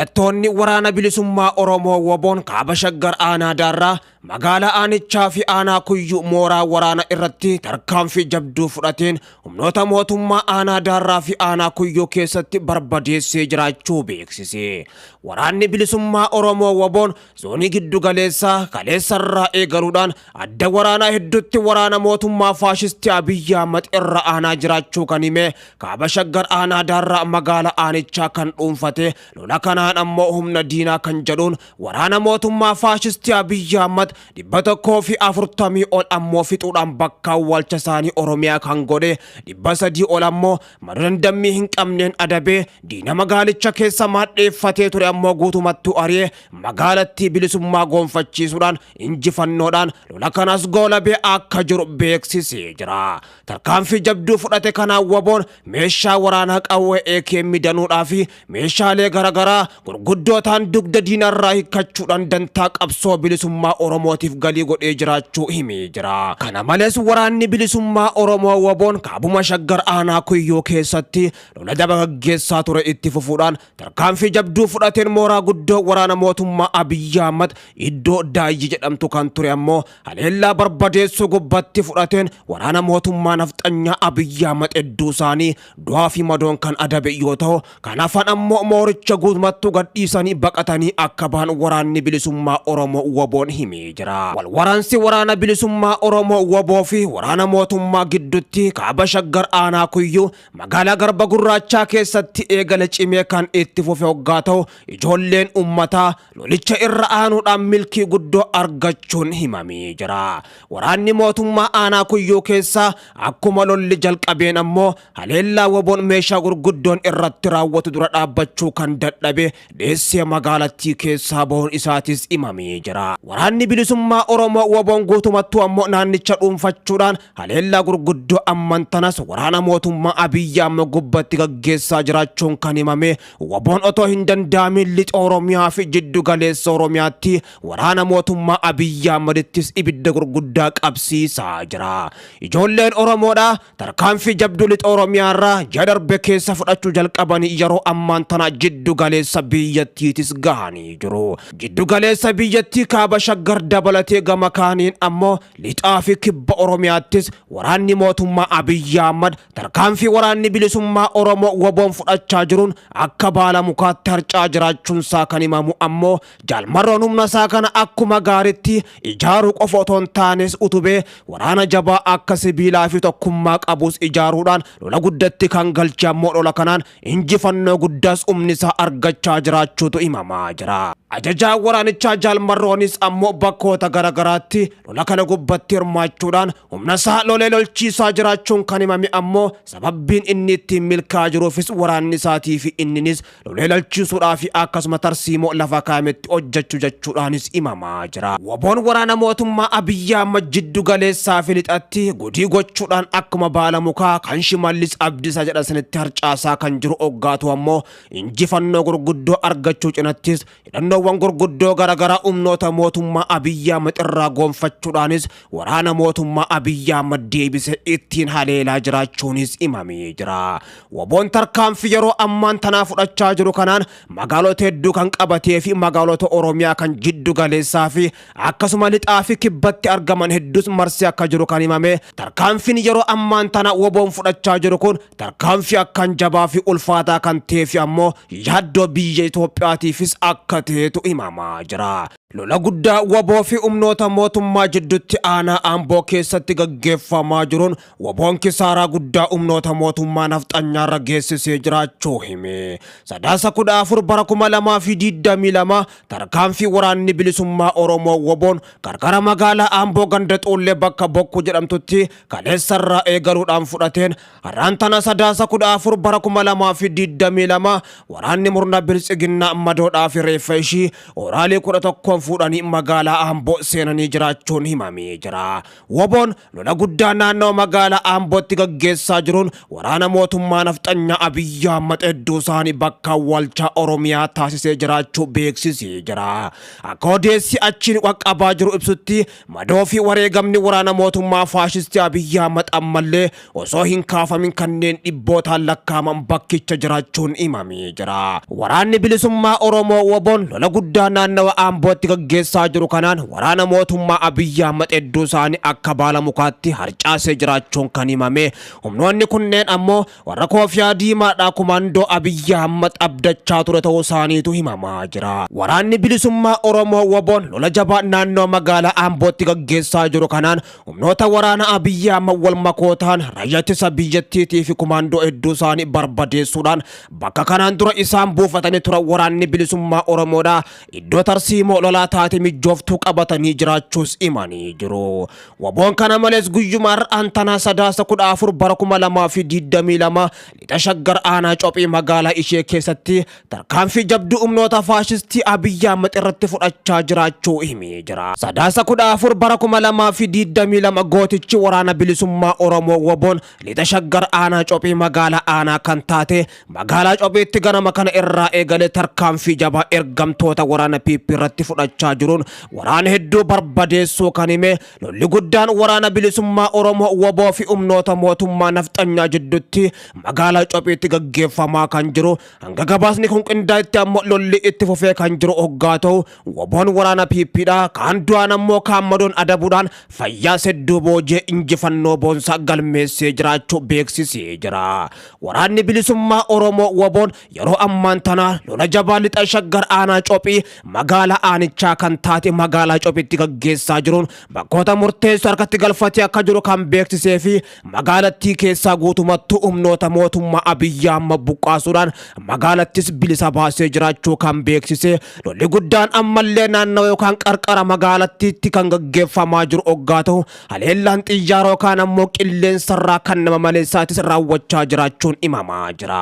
Hidhattoonni Waraana Bilisummaa Oromoo WBOn Kaaba Shaggar Aanaa Daarraa magaalaa aanichaa fi aanaa Kuyyuu mooraa waraana irratti tarkaanfii jabduu fudhateen humnoota mootummaa aanaa Daarraa fi aanaa Kuyyuu keessatti barbadeessee jiraachuu beeksise. Waraanni Bilisummaa Oromoo WBOn Zoonii giddu galeessaa kaleessarraa eegaluudhaan adda waraanaa hedduutti waraana mootummaa faashistii Abiyyi Ahmad irra aanaa jiraachuu kan hime kaaba Shaggar aanaa Daarraa magaala aanichaa kan dhuunfate lola kanaan ammoo humna diinaa kan jedhuun waraana mootummaa faashistii Abiyyi Ahmad 140 ol ammoo fixuudhaan bakka awwaalcha isaanii Oromiyaa kan godhe 300 ol ammoo Mada dandammii hin qabneen adabee diina magaalicha keessa maadheeffatee ture ammoo guutumattuu ari'ee magaalattii bilisummaa goonfachiisuudhaan injifannoodhaan lola kanas goolabee akka jiru beeksisee jira. Tarkaanfii jabduu fudhate kanaan WBOn meeshaa waraanaa qawwee AKM danuudhaa fi meeshaalee garaagaraa gurguddootaan dugda diinarraa hiikkachuudhaan dantaa qabsoo bilisummaa Oromootiif galii godhee jiraachuu himee jira. Kana malees waraanni bilisummaa Oromoo WBOn kaabuma Shaggar aanaa Kuyyuu keessatti lola jaba gaggeessaa ture itti fufuudhaan tarkaanfii jabduu fudhateen mooraa guddoo waraana mootummaa Abiyyi Ahmad iddoo Daayyi jedhamtu kan ture ammoo haleellaa barbadeessuu gubbatti fudhateen waraana mootummaa nafxanyaa Abiyyi Ahmad hedduu isaanii du'aa fi madoon kan adabe yoo ta'u, kan hafan ammoo mooricha guutumattuu gadhiisanii baqatanii akka bahan waraanni bilisummaa Oromoo WBOn himee jira. Wal waraansi waraana bilisummaa Oromoo WBO fi waraana mootummaa gidduutti kaaba Shaggar aanaa Kuyyuu magaalaa Garba Gurraachaa keessatti eegale cimee kan itti fufe hoggaa ta'u, ijoolleen uummataa lolicha irra aanuudhaan milkii guddoo argachuun himamee jira. Waraanni mootummaa aanaa Kuyyuu keessaa akkuma lolli jalqabeen ammoo haleellaa WBOn meeshaa gurguddoon irratti raawwatu dura dhaabbachuu kan dadhabe dheessee magaalattii keessaa bahuun isaatis himamee jira. Waraanni bilisummaa Oromoo WBOn guutumattuu ammoo naannicha dhuunfachuudhaan haleellaa gurguddoo amman tanas waraana mootummaa Abiyyi Ahmad gubbatti gaggeessaa jiraachuun kan himame WBOn otoo hin danda'amin lixa Oromiyaa fi jiddu galeessa Oromiyaatti waraana mootummaa Abiyyi Ahmadittis ibidda gurguddaa qabsiisaa jira. Ijoolleen Oromoodha tarkaanfii jabduu lixa Oromiyaa irraa ji'a darbe keessa fudhachuu jalqabanii yeroo ammaan tana jiddu galeessa biyyattiitis gahanii jiru. Jiddu galeessa biyyattii kaaba Shaggar dabalatee gama kaaniin ammoo lixaa fi kibba Oromiyaattis waraanni mootummaa Abiyyi Ahmad tarkaanfii waraanni bilisummaa Oromoo WBOn fudhachaa jiruun akka baala mukaatti harcaa jiraachuunsaa kan himamu ammoo Jaal Marroon humna isaa kana akkuma gaaritti ijaaruu qofa otoo hin taanes utubee waraana jabaa akka sibiilaa fi tokkummaa qabus ijaaruudhaan lola guddatti kan galche ammoo lola kanaan injifannoo guddaas humni isaa argachaa jiraachuutu himamaa jira. Ajajaan waraanichaa Jaal Marroonis ammoo bakkoota garagaraatti lola kana gubbatti hirmaachuudhaan humna isaa lolee lolchiisaa jiraachuun kan himame ammoo sababbiin inni ittiin milkaa'aa jiruufis waraanni isaatii fi inninis lolee lalchiisuudhaa fi akkasuma tarsiimoo lafa kaa'ametti hojjechuu jechuudhaanis himamaa jira. Waboon waraana mootummaa Abiyyi Ahmad jiddu galeessaa fi lixatti gudii gochuudhaan akkuma baala mukaa kan Shimallis Abdiisaa jedhan sanitti harcaasaa kan jiru oggaatu ammoo injifannoo gurguddoo argachuu cinattis hidhannoowwan gurguddoo garaagaraa humnoota mootummaa Abiyyi Ahmad irraa goonfachuudhaanis waraana mootummaa Abiyyi Ahmad deebise ittiin haleelaa jiraachuunis himamee jira. Waboon tarkaanfii yeroo ammaan tanaa fudhachaa jiru kanaan magaalota hedduu kan qabatee fi magaalota Oromiyaa kan jiddu galeessaa fi akkasuma lixaa fi kibbatti argaman hedduus marsee akka jiru kan himame tarkaanfiin yeroo ammaan tana waboon fudhachaa jiru kun tarkaanfii akkaan jabaa fi ulfaataa kan ta'ee fi ammoo yaaddoo biyya Itoophiyaatiifis akka ta'etu himamaa jira. Lola guddaa wbo fi humnoota mootummaa jiddutti aanaa Amboo keessatti gaggeeffamaa jiruun WBOn kisaaraa guddaa humnoota mootummaa nafxanyaarra geessisee jiraachuu hime. Sadaasa 14 bara 2022 tarkaanfii waraanni bilisummaa Oromoo WBOn qarqara magaalaa Amboo ganda Xuullee bakka Bokkuu jedhamtutti kaleessarraa eegaluudhaan fudhateen Har'aan tana Sadaasa 14 bara 2022 waraanni murna biltsiginnaa madoodhaa fi reeffa ishii oraalii 11n jiran fuudhanii magaalaa Amboo seenanii jiraachuun himamee jira. Woboon lola guddaa naannoo magaalaa Ambootti gaggeessaa jiruun waraana mootummaa nafxanyaa Abiyyi Ahmad hedduu isaanii bakka awwaalchaa Oromiyaa taasisee jiraachuu beeksisee jira. Akka odeessi achiin qaqqabaa jiru ibsutti, madoo fi wareegamni waraana mootummaa faashistii Abiyyi Ahmad ammallee osoo hin kaafamin kanneen dhibbootaan lakkaa'aman bakkicha jiraachuun himamee jira. Waraanni bilisummaa Oromoo Woboon lola guddaa naannawa Ambootti gaggeessaa jiru kanaan waraana mootummaa Abiyyi Ahmad hedduu isaanii akka baala mukaatti harcaasee jiraachuun kan himame. Humnoonni kunneen ammoo warra koofiyaa diimaadhaa kumaandoo Abiyyi Ahmad abdachaa ture ta'uu isaaniitu himamaa jira. Waraanni bilisummaa Oromoo Woboon lola jabaa naannoo magaalaa Ambootti gaggeessaa jiru kanaan humnoota waraana Abiyyi Ahmad wal makootaan raayyaa ittisa biyyattiitii fi kumaandoo hedduu isaanii barbadeessuudhaan bakka kanaan dura isaan buufatanii turan waraanni bilisummaa Oromoodhaa iddoo tarsiimoo lolaa taate mijooftuu qabatanii jiraachuus himanii jiru. Woboon kana malees guyyuma har'aan tanaa Sadaasa 14 bara 2022 lixa Shaggar aanaa Cophii magaalaa ishee keessatti tarkaanfii jabduu humnoota faashistii Abiyyi Ahmad irratti fudhachaa jiraachuu himee jira. Sadaasa 14 bara 2022 gootichi waraana bilisummaa Oromoo Woboon lixa Shaggar aanaa Cophii magaalaa aanaa kan taate magaalaa Cophiitti ganama kana irraa eegalee tarkaanfii jabaa ergamtoota waraana PP irratti fudhachaa jiruun waraana hedduu barbadeessuu kan hime, lolli guddaan waraana bilisummaa Oromoo Woboo fi humnoota mootummaa nafxanyaa jidduutti magaalaa Cophiitti gaggeeffamaa kan jiru, hanga gabaasni kun qindaa'etti ammoo lolli itti fufee kan jiru hoggaa ta'u, Woboon waraana PPdha kaan du'aan ammoo kaan madoon adabuudhaan fayyaas hedduu boojee injifannoo boonsaa galmeessee jiraachuu beeksisee jira. Waraanni bilisummaa Oromoo Woboon yeroo ammaan tanaa lola jabaa lixa Shaggar aanaa Cophii magaalaa aanichaa kan taate magaalaa Cophiitti gaggeessaa jiruun bakkoota murteessoo harkatti galfatee akka jiru kan beeksisee fi magaalattii keessaa guutumattuu humnoota mootummaa Abiyyi Ahmad buqqaasuudhaan magaalattis bilisa baasee jiraachuu kan beeksise, lolli guddaan ammallee naannawa yookaan qarqara magaalattiitti kan gaggeeffamaa jiru oggaa ta'u, haleellaan xiyyaara yookaan ammoo qilleensarraa kan nama maleessaatis raawwachaa jiraachuun himamaa jira.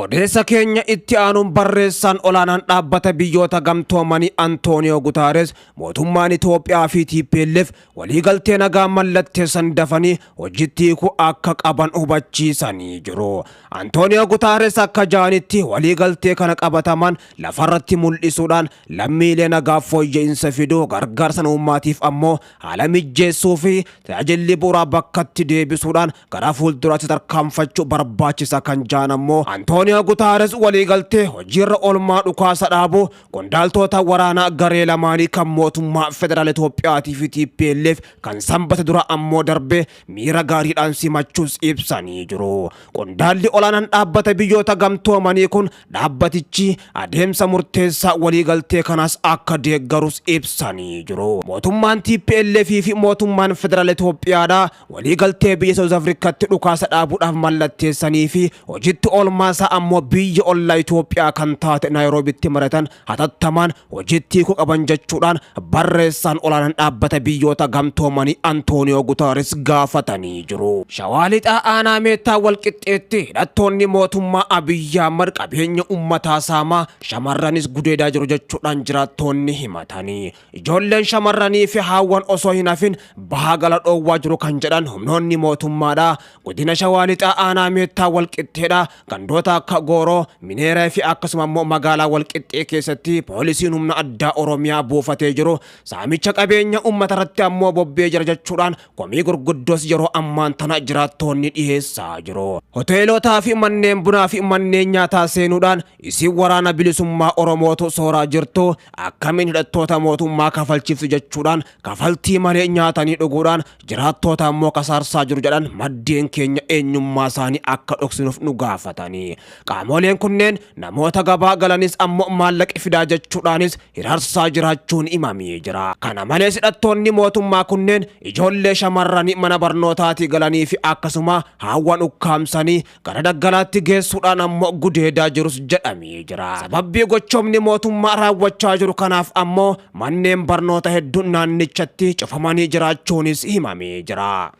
Odeessa keenya itti aanuun barreessaan olaanaan dhaabbata biyyoota gamtoomanii Antooniyoo Gutaares mootummaan Itoophiyaa fi TPLF waliigaltee nagaa mallatteessan dafanii hojiitti hiikuu akka qaban hubachiisanii jiru. Antooniyoo Gutaares akka ja'anitti, waliigaltee kana qabataman lafarratti mul'isuudhaan lammiilee nagaaf fooyya'insa fiduu, gargaarsa namummaatiif ammoo haala mijjeessuu fi tajaajilli bu'uuraa bakkatti deebisuudhaan gara fuulduraatti tarkaanfachuu barbaachisa kan ja'an ammoo Antooniyoo Gutaares, waliigaltee hojiirra oolmaa dhukaasa dhaabuu qondaaltota waraanaa garee lamaanii kan mootummaa federaala Itoophiyaatii fi TPLF kan sanbata dura ammoo darbe miira gaariidhaan simachuus ibsanii jiru. Qondaalli olaanaan dhaabbata biyyoota gamtoomanii kun dhaabbatichi adeemsa murteessaa waliigaltee kanaas akka deeggarus ibsanii jiru. Mootummaan TPLF fi mootummaan federaala Itoophiyaadha waliigaltee biyya South Africaatti dhukaasa dhaabuudhaaf mallatteessanii fi hojiitti oolmaasaa ammoo biyya ollaa Itoophiyaa kan taate Naayiroobitti maratan hatattamaan hojiitti hiikuu qaban jechuudhaan barreessaan olaanaan dhaabbata biyyoota gamtoomanii Antooniyoo Gutaares gaafatanii jiru. Shawaa Lixaa aanaa Meettaa Walqixxeetti hidhattoonni mootummaa Abiyyi Ahmad qabeenya uummataa saamaa, shamarranis gudeedaa jiru jechuudhaan jiraattoonni himatanii. Ijoolleen shamarranii fi haawwan osoo hin hafin bahaa gala dhoowwaa jiru kan jedhan humnoonni mootummaadha. Godina Shawaa Lixaa aanaa Meettaa Walqixxeedha. Gandoota akka Gooroo, Mineeraa fi akkasuma immoo magaalaa Walqixxee keessatti poolisiin humna addaa Oromiyaa buufatee jiru saamicha qabeenya uummata irratti ammoo bobbee jira jechuudhaan komii gurguddoos yeroo ammaan tana jiraattoonni dhiyeessaa jiru. Hoteelotaa fi manneen bunaa fi manneen nyaataa seenuudhaan isin waraana bilisummaa Oromootu sooraa jirtu, akkamiin hidhattoota mootummaa kafalchiiftu jechuudhaan kafaltii malee nyaatanii dhuguudhaan jiraattoota ammoo kasaarsaa jiru jedhan maddeen keenya eenyummaa isaanii akka dhoksinuuf nu gaafatanii. Qaamoleen kunneen namoota gabaa galanis ammoo maallaqa fidaa jechuudhaanis hiraarsaa jiraachuun himamee jira. Kana malees hidhattoonni mootummaa kunneen ijoollee shamarranii mana barnootaatii galanii fi akkasuma haawwan ukkaamsanii gara daggalaatti geessuudhaan ammoo gudeedaa jirus jedhamee jira. Sababbii gochoomni mootummaa raawwachaa jiru kanaaf ammoo manneen barnoota hedduun naannichatti cufamanii jiraachuunis himamee jira.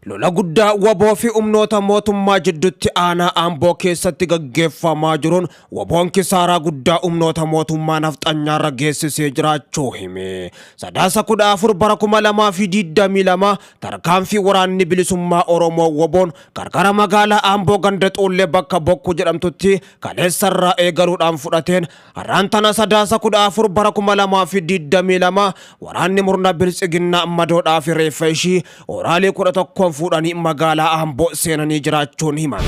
Lola guddaa wbo fi humnoota mootummaa jiddutti aanaa Amboo keessatti gaggeeffamaa jiruun WBOn kisaaraa guddaa humnoota mootummaa nafxanyaarra geessisee jiraachuu hime. Sadaasa 14 bara 2022 tarkaanfii Waraanni Bilisummaa Oromoo WBOn qarqara magaalaa Amboo ganda Xuullee bakka Bokkuu jedhamtutti kaleessarraa eegaluudhaan fudhateen Har'aan tana Sadaasa 14 bara 2022 waraanni murna Biltsiginnaa madoodhaa fi reeffa ishii Oraalii 11n fuudhanii magaalaa Amboo seenanii jiraachuun himame.